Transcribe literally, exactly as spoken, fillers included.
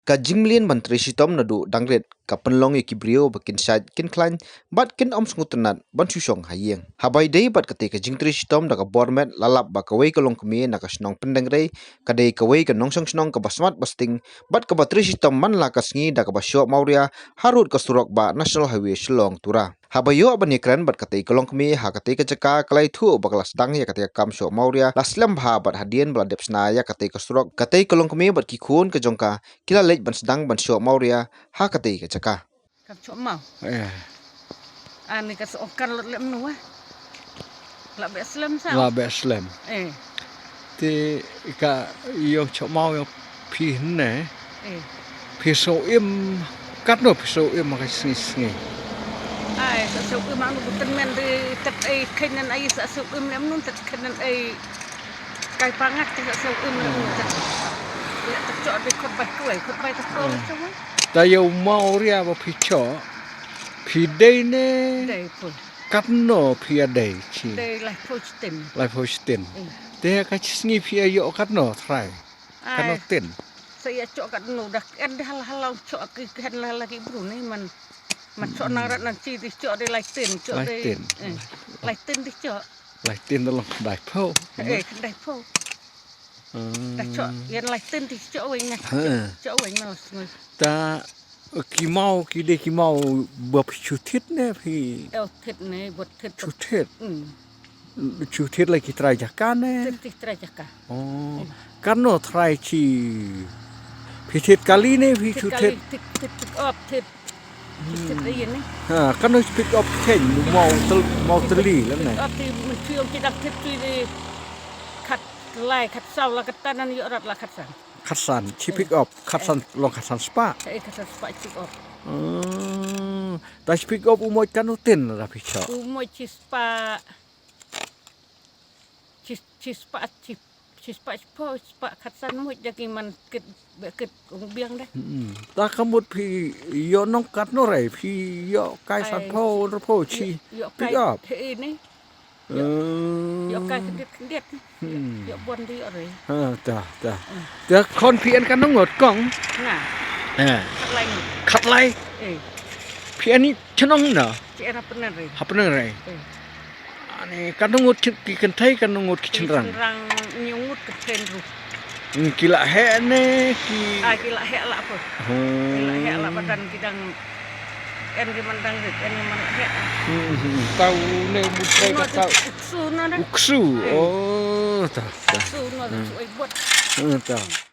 Ka jingmlien ban trei shitom naduh dang rit ka pynlong ïa ki briew ba kin shait, kin khlaiñ bad kin ym sngewtynnat ban shu shong ha ïing. Haba ïadei bad katei ka jingtrei shitom da ka bor met, la lap ba kawei ka longkmie na ka shnong Pyndengrei ka dei kawei ka nongshong shnong kaba smat ba sting bad kaba trei shitom man la ka sngi da kaba shoh mawria harud ka surok ba National Highway Shillong Tura. Haba ïoh ban ïakren bad katei ka longkmie ha katei ka jaka, ka la ïathuh ba ka la sdang ïa katei ka kam shoh mawria la slem bha bad hadien ba la dep shna ïa katei ka surok, katei ka longkmie bad ki khun ka jong ka ki la leit ban sdang ban shoh mawria ha katei ka jaka. Kam shoh maw? Eh. Ani ka soh kan lot lem nu, eh. La beh slem sa. La beh slem. Eh. Te ka ïoh shoh maw ïa phi ne? Eh. Phi shoh im katno phi shoh im ka sngi sngi? Ai, sa shoh im anu buten men de tet ai kenen ai sa shoh im lem nun tet kenen ai. Kai pangat te sa shoh im lem nun tet. Ya tet shoh de khot bai kuai, khot bai tet kuai. Eh. Shoh. Ta ïa u mawria ba phi shoh, phi dei ne? Dei pun. Katno phi ïa dei chi? Dei laiphew shiteng. Laiphew shiteng. Eh. Te ka chi sngi phi ïa ïoh katno trai? Katno ai, ten? Sa ïa shoh katno dak en de hal hal shoh ki ken la la ki bru ne man. Man shoh nang rat nang chi di shoh de lai ten shoh de. Lai ten. Eh, lai ten di shoh. Lai ten da long khyndai phew. Eh, khyndai phew. Hmm. Da shoh, ïa lai ten di shoh weng na. Ha. Shoh weng na la sngi. Ta ki maw, ki dei ki maw ba phi shu thied ne phi? Eh, thied ne, bad thied. Shu thied. Hmm. Shu thied la ki trai jaka ne? Thied ki trai jaka. Oh. Hmm. Katno trai chi phi thied kali ne phi shu thied? Thied kali, thied, thied pick up, thied. Thied, thied ïa ne. Ha, katno pick up ken maw tel, maw teli la ne? Pick up di men thied ong ki dak thied ki di khat lai, khat saw la khat tan ïoh rat la khat san. Khat san, chi pick up, khat san, long khat san spah. Eh, khat san spah chi pick up. Hmm. Ta chi pick up u moj katno ten la phi shoh? U moj chi spah. Chi, chi spah, chi, chi spah, chi phew, chi spah khat san moj da ki man kit, be kit ong biang de. Hmm. Ta ka mut phi ïoh nong katno rei, phi ïoh kai san phew, ro phew chi. Ïoh kai pick up. He ne. Ïoh, eh, ïoh kai khyndiat khyndiat. Hmm. Ïoh bon di ore. Ha, ta, ta. Hmm. Ta khon phi en katno ngut kong? Nga. Eh. Khatlai ngut. Khatlai? Eh. Phi en i chnong na? Chi en ha Pyndengrei. Ha Pyndengrei. Eh. Ani katno ngut ki, ki kynthei katno ngut ki chynrang? Ki chynrang hynñiew ngut, kynthei hynriew. Hmm, ki la heh ne ki? Ah, ki la heh la pun. Hmm. Ki la heh la ba dang ki dang en ki man dang rit, en ki man heh. Hmm, hmm. Tau ne mut kai ka tau. U ksu na da. U ksu. Hmm. Oh, ta, ta. Ksu na da, hmm, tu ai buat. Hmm, ta.